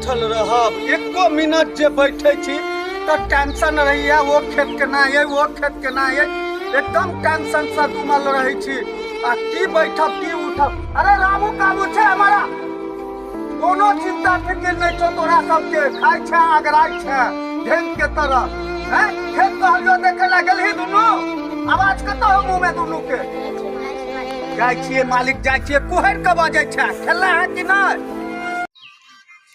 बैठल रहब? एको मिनट जे बैठे छी तऽ टेंशन रहैया, ओ खेत केना अइ, ओ खेत केना अइ, एकदम टेंशन से डूबल रहै छी। आ की बैठब की उठब। अरे रामू काबू छै हमारा, कोनो चिंता फिक्र नहीं छौ तोरा सबके। खाइ छै अगराइ छै ढेंग के तरह। हैं खेत कहलियो देखे ला गेलही दुनू, आवाज कतऽ हो मुँह में दुनू के? जाइ छियै मालिक, जाइ छियै। कुहरि के बजै छै, खेलला है कि नहि?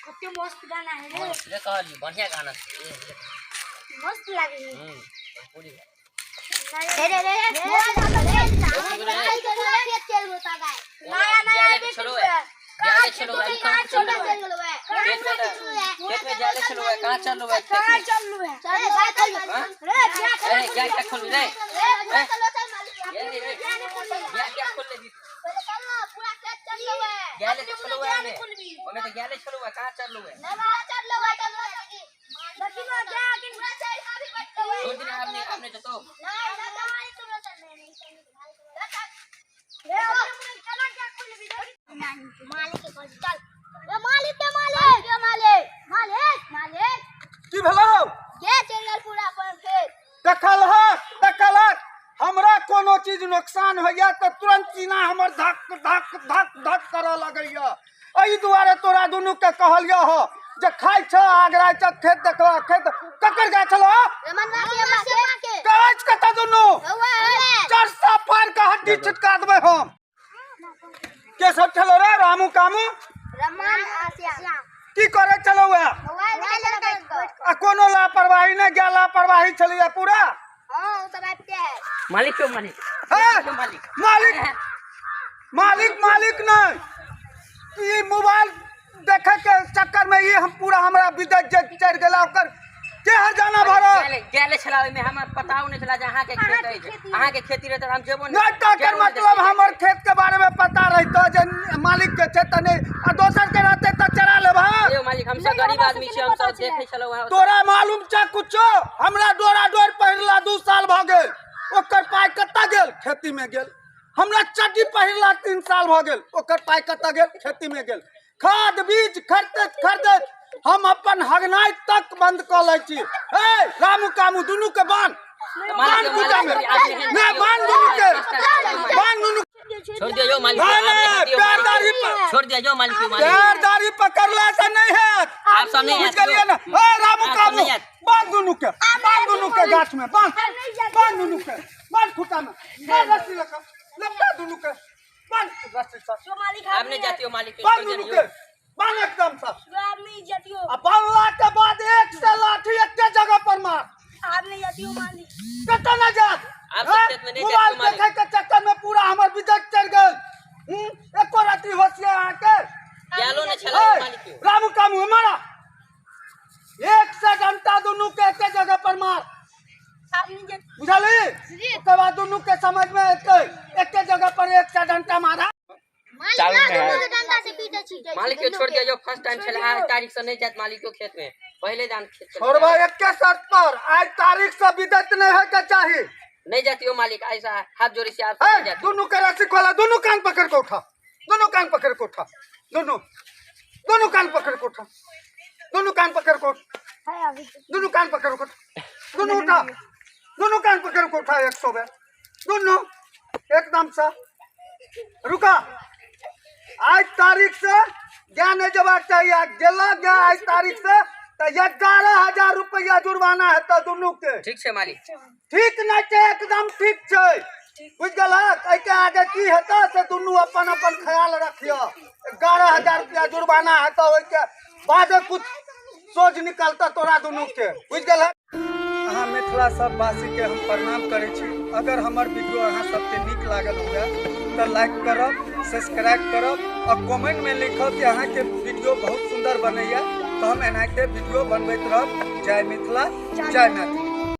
कते मस्त गाना है रे। रे कहलियो बढ़िया गाना छै। मस्त लागे है। पूरी रे रे रे नया नया जाले छोड़ो है, जाले छोड़ो है, कहाँ चल रहा है? खेत में जाले छोड़ो है, कहाँ चल रहा है खेत में? अरे क्या क्या खोल रे? ये रे क्या क्या खोल ले? जाले छोड़ो है ओमे, ओमे तो जाले छोड़ो है, कहाँ चल रहा है? दो दिन आपने आपने तो मालिक के मालिक के मालिक मालिक मालिक की भेलौ? के चलि गेल पूरा अपन खेत। देखलहक देखलहक, हमरा कोनो चीज नुकसान होइया तऽ तुरंत सीना हमर धक धक धक धक करऽ लगैया। एहि दुआरे तोरा दुनू के कहलियौ ह जे खाइ छ आगरा छ, खेत देखबा। खेत ककर गाछ छलौ? गाछ कतऽ? दुनू चरसा फाड़ के हड्डी छिटका देबै हम। के सब छलौ रे रामू कामू? रमन आसिया। की करै छलौ है? मोबाइल देखै छलै। आ कोनो लापरवाही नहि गया? लापरवाही छलैया पूरा। हाँ, ओ सब आबिते है। मालिक क्यों मालिक? हे क्यों मालिक? मालिक मालिक मालिक नहीं, ई मोबाइल देखे के चक्कर में ई हम पूरा हमरा विदेश जे चढ़ि गेला, ओकर के हरजाना भरत? गेले गेले छला ओहिमे, हमरा पताओ नहि छला जे अहाँके खेत अछि। अहाँके खेती रहतै तऽ हम जेबो नहि तऽ एकर मतलब हमर खेत के बारे में पता रहितो जे मालिक के छै तऽ नहि, आ दोसर के रहते तऽ चरा लेब। यौ मालिक, हम सब गरीब आदमी छी, हम सब देखै छलहुँ अहाँ। तोरा मालूम छै कुछो? हमरा डोरा डोर पहिरला 2 साल भऽ गेल, ओकर पाइ कतऽ गेल? खेती में गेल। हमरा चड्डी पहिरला 3 साल भऽ गेल, ओकर पाइ कतऽ गेल? खेती में गेल। खाद बीज खरीदैत खरीदैत हम अपन हगनाइ तक बंद कऽ लै छी। हे रामू कामू दुनू के बान्ह, बान्ह खूटा में नहि, बान्ह दुनू के, बान्ह दुनू। छोड़ दियो यौ मालिक। नहीं, नहीं, पैर दाढ़ी छोड़ दियो यौ मालिक, यौ मालिक। पैर दाढ़ी पकड़ला से नहीं हैत। आब सब नहीं बुझि हैत। गेलियै ने? हे रामू आब सब कामू नहीं हैत। बान्ह दुनू के, बान्ह दुनू के गाछ में बान्ह, बान्ह दुनू के, बान्ह खूटा में बान्ह, रस्सी लऽ कऽ लपटा दुनू के, बान्ह रस्सी से। आब नहीं जाती हो मालिक। बान्ह छोड़ दियो दुनू यौ। के बान्ह एकदम से, आ बान्हला के बाद एक से लाठी एके जगह पर मार। कतऽ ना जात? आब सब खेत में नहीं जाती मोबाइल मालिक। देखे के चक्कर में पूरा हमर विदेश चढ़ि गेल। एको राति होशियार अहाँके गेलो नहि छला यौ मालिक यौ। रामू कामू हमारा एक से घंटा दुनू के एके जगह पर मार, बुझली? ओकर बाद दुनू के समझ में एतै। एके जगह पर एक से डंटा मारा। चालू मालिक में है। दुनू डंडा से पीटे छी। मालिक के छोड़ दियो यौ, फर्स्ट टाइम छला, आज तारीख से नहीं जात मालिक के खेत में, पहले जान खेत चल। छोड़बा एके शर्त पर, आज तारीख से विदत नहीं होय के चाही। नहीं जाती हो मालिक, ऐसा हाथ जोड़ी से आप ए, नहीं जाती। दुनू के रस्सी खोला, दुनू कान पकड़ के उठा, दुनू कान पकड़ के उठा, दुनू दुनू कान पकड़ के उठा, दुनू कान पकड़ के उठ, दुनू कान पकड़ के उठा, दुनू उठा, दुनू कान पकड़ के उठा 100 बेर दुनू एकदम से। रुका, आज तारीख से ज्ञान नहीं जबाक चाहिए। आज गेला गया आज तारीख से तो 11,000 रुपया जुर्माना है तो दुनू के। ठीक छै मालिक। ठीक नहीं छै, एकदम ठीक छै, बुझि गेलहक? एहिके आगे की हेतौ से दुनू अपन अपन ख्याल रखियो। 11,000 रुपया जुर्माना हेतौ, ओहिके बादे कुछ सोच निकलतौ तोरा दुनू के, बुझि गेलहक? अहाँ मिथिला सब वासी के हम प्रणाम करै छी। अगर हमर वीडियो अहाँ सबके नीक लागल हुए तऽ लाइक करब, सब्सक्राइब करब और कमेंट में लिखब कि अहाँके वीडियो बहुत सुंदर बनैया, तऽ हम एनाहिते वीडियो बनबैत रहब। जय मिथिला, जय मैथिली।